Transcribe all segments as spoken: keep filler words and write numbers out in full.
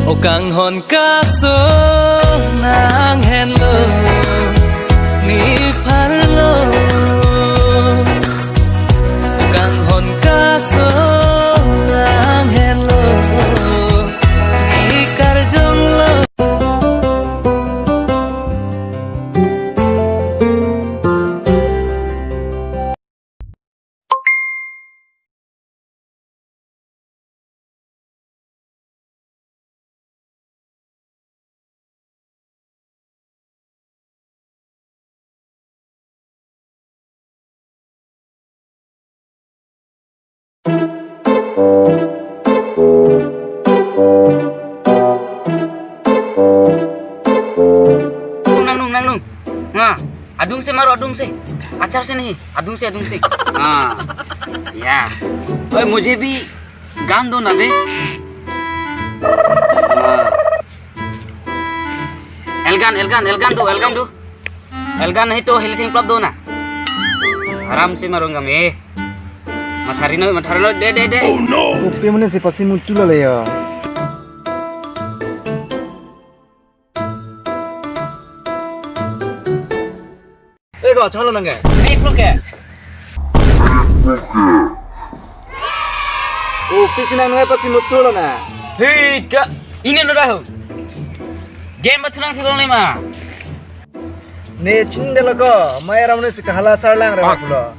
O kanghon kaso nanghenlo, ne pharlo. O kanghon kaso nanghenlo, ne karjonglo. Nang nung, nang nung. Nga, adungse maro, adungse. Achar se nahi, adungse, adungse. Ah, ya. Oi, mujhe bhi gaan do na be. Ah. Elgan, elgan, elgan do, elgan do. Elgan nahi to heli thengplap do na. Aram se maro ngam e. Mathari noi, mathari noi, de, de, de. Oh no! Kopi mane si pasi mutu lale ya. Eh, ko, chalo nang ke? Hei, pro ke? Oh, pisi nang nang pasi mutu lo na. Hei, ka, ini no dah. Game bathu nang thilong le ma. Ne ching de lo ko, mai ram ne si kahala sarlang ra pulo.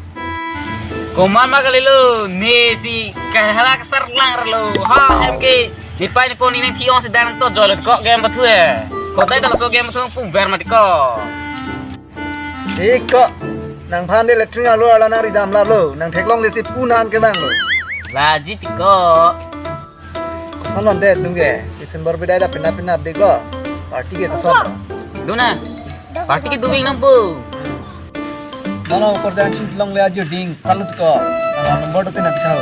Komat ma kalilo, ne si kahala sarlang ra lo. Ha, em ke, ne pai ne pon ne thi-ong si dan to jolot ko game bathu e. Ko tai ta so game bathu pu ver mati ko. Iko, nangphan de latrine alo ala nang ridam lalo, nang theklongle si pu nang ke nang lo. Laji tiko. Koson lo de tung ke, December bidai da pina pina de ko. Party ke koson lo. Dona, party ke duwing nang po. Nono korjang chinglongle ajo ding, kalut ko. Nang number do te nang pitha ho.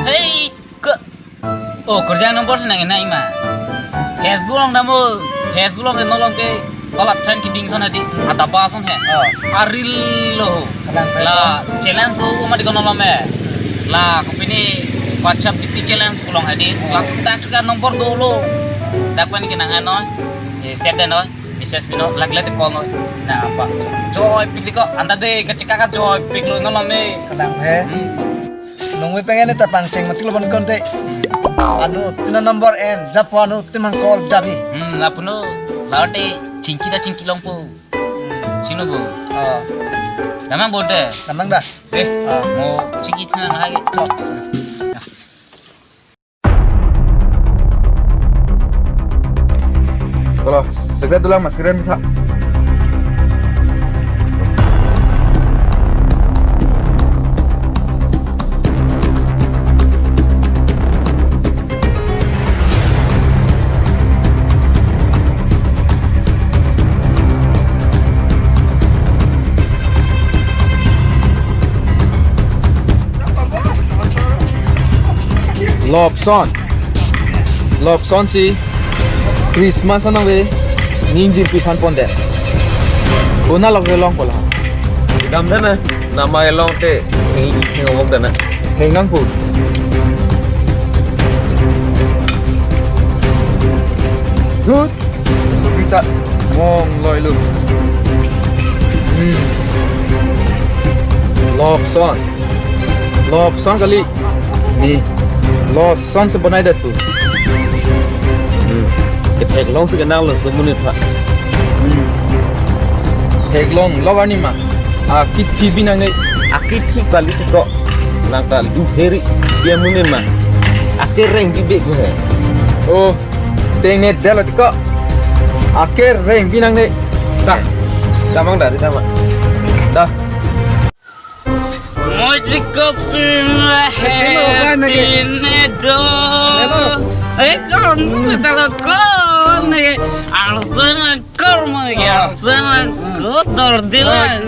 Hei, ke. Oh, korjang number si nang nai ma. Facebook along damo, Facebook along ke nolong ke, kolat chan keding son hadi, adapa son he. Oh. Aril lo. Kalang pe. La challenge ko uma di kono lome. La kopine WhatsApp D P challenge ko long hadi. Oh. La tak ka number dolo. Dak pen ke nang ano. Eh, set de no. Message pino, lagle te call no. Na apa. Joy pik di ko. Anta de kachika ka joy pik lo no lome. Kalang pe. Hmm. Nungwi pengen ta pangcheng mati lo bon konte. Anu, tina number en, japo anu, timang call jabi. Hmm, lapuno, late chingki da chingki longpo. Sino bo? Oh. Damang bo de? Damang da. Eh, ah, mo chingki tina lagi. Oh. Kalau segera dulu mas, segera minta. Lobson. Lobson si Christmas anang ve ning jirpi phan ponde. Bona lok ve long kola. Dam dana, nama elong te, ni ni ngomong dana. Heng nang pu. Good. Kita mong loi lu. Hmm. Lobson. Lobson kali. Ni. Lobson si bonai det tu. Hmm. Ke theklong si kenang lo semunit pa. Hmm. Theklong lo ani ma. Akithi binang ne. Akithi kali ko. Nang ta lu heri dia munin ma. Akereng di be ko he. Oh. Teng ne delo ko. Akereng binang ne. Ta. Tamang dari tama. Ta. Mojiko pin la hai pin lo, kan lagi. Pin ne do. Hello. Eh, kon talo kon ne. Arsenal kor mo ya, ah. Arsenal kotor dilan.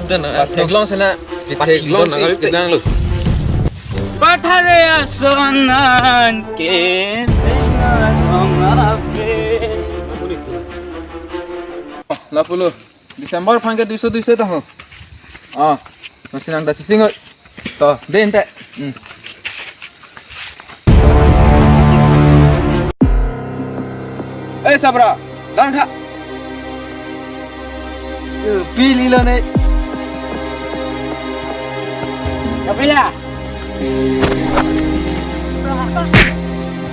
Ah. Theklong sana, theklong si kenang lo. Pathare asonan ke sengat ong ape. Oh, lapulo. December phan ke duiso duiso ta ho. Ah, masih nang ta chising oi. To, de ante. Hmm. Eh, Sabra, dang tha. Eh, pili lo ne. Kapila.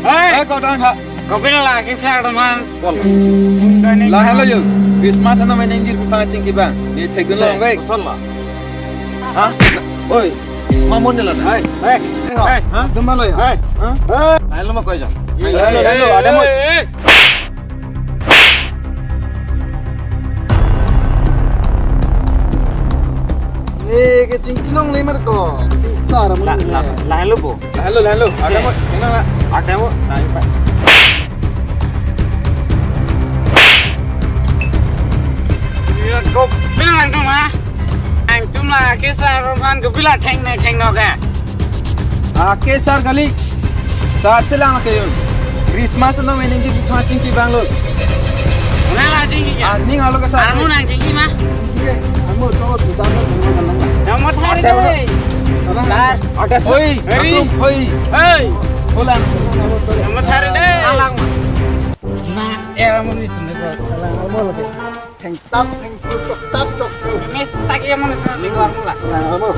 Hei! Eh, ko dang tha. Kapila la, kesar teman. Kol. Lahelo yo. Christmas anam menengjir pu pachingki abang. Ne thekdun lo, eh, wek. Kosonlo? Ha? Oi. Mamon nila. Hei, hei, hei. Ha? Duma lo ya? Hei. Ha? Hei. Lahelo ma koi jo. Lahelo, lahelo, ada mo. Hei, hei. Eh, kechingki longle mar ko. Kesar mo la, ne. La, lahelo bo. Lahelo, lahelo. Ada mo, enak la. Ada mo. Nah, ini, Pak. Ya, kopil nangtum, ha? Nangtum la kesar roman kopila theng ne theng no ke. Ah, kesar kali. Sar se lang ke yun. Christmas lo menengjir pu pachingki abang lo. Mana la chingki ke? Ah, ning alo kesar. Armu nangchingki ma? Iya, armu to sudah lo, lo, lo, lo. Nomor hari deh. Sar. Oi, Hari. Atum, oi. Hei. Holang. Nomor hari deh. Alang. Nah, eh, armu ni sini, bro. Alang, armu lagi. Theng tap, theng tu, tok tap, tok tu. Ini sakit yang mana? Ini keluar mula. Alang, armu.